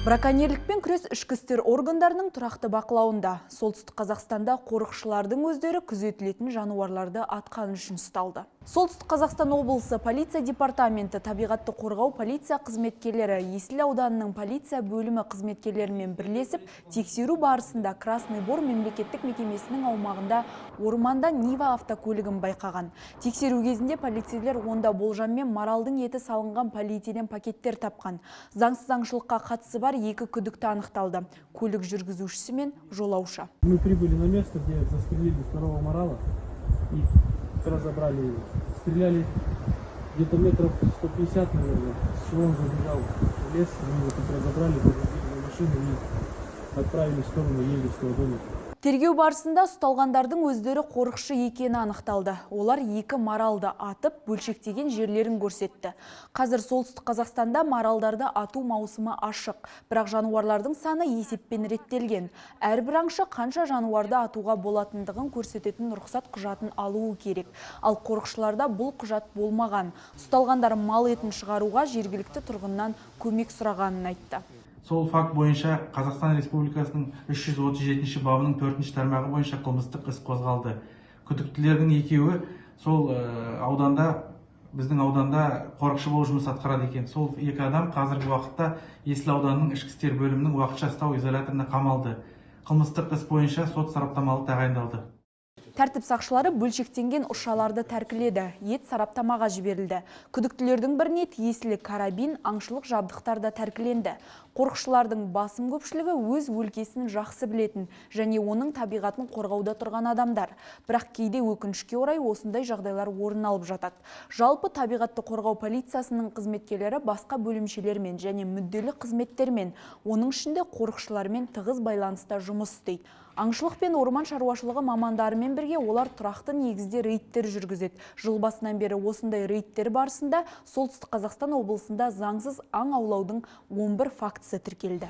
Браконьерлікпен күрес ішкі істер органдарының тұрақты бақылауында. Солтүстік Қазақстанда қорықшылардың өздері күзетілетін жануарларды атқаны үшін ұсталды. Солтүстік Қазақстан облысы полиция департаменті табиғатты қорғау полиция қызметкерлері Есіл ауданының полиция бөлімі қызметкерлерімен бірлесіп, тексеру барысында Красный Бор мемлекеттік мекемесінің аумағында орманда Нива автокөлігін байқаған. Тексеру кезінде полицейлер онда болжаммен маралдың еті салынған полиэтилен пакеттер тапқан. Заңсыз аңшылыққа қатысы бар екі күдікті анықталды: көлік жүргізушісі мен жолаушы. Мы прибыли на место, где застрелили второго марала, и разобрали его. Стреляли где-то метров 150, наверное, с чего он забежал в лес. Мы его тут разобрали, погрузили на машину и отправили в сторону егерского домика. Тергеу барысында ұсталғандардың өздері қорықшы екені анықталды. Олар екі маралды атып, бөлшектеген жерлерін көрсетті. Қазір Солтүстік Қазақстанда маралдарды ату маусымы ашық. Бірақ жануарлардың саны есеппен реттелген. Әрбір аңшы қанша жануарды атуға болатындығын көрсететін рұқсат құжатын алуы керек. Ал қорықшыларда бұл құжат болмаған. Ұсталғандар мал етін шығаруға жергілікті тұрғыннан көмек сұрағанын айтты. Сол факт бойынша Қазақстан Республикасының 337 бабының төртінші тармағы бойынша қылмыстық іс қозғалды. Күдіктілердің екеуі сол ауданда, біздің ауданда қорықшы болып жұмыс атқарады екен. Сол екі адам қазіргі уақытта Есіл ауданының ішкі істер бөлімінің уақытша ұстау изоляторына қамалды. Қылмыстық іс бойынша сот сараптамалық тағайындалды. Тәртіп сақшылары бөлшектенген ұшаларды тәркіледі, ет сараптамаға жіберілді. Күдіктілердің біріне тиесілі карабин, аңшылық жабдықтар да тәркіленді. Қорықшылардың басым көпшілігі өз өлкесін жақсы білетін және оның табиғатын қорғауда тұрған адамдар. Бірақ кейде, өкінішке орай, осындай жағдайлар орын алып жатады. Жалпы, табиғатты қорғау полициясының қызметкерлері басқа бөлімшелермен және мүдделі қызметтермен, оның ішінде қорықшылармен тығыз байланыста жұмыс істейді. Аңшылық пен орман шаруашылығы мамандарымен бірге олар тұрақты негізде рейдтер жүргізеді. Жыл басынан бері осындай рейдтер барысында Солтүстік Қазақстан облысында заңсыз аң аулаудың 11 фактісі тіркелді.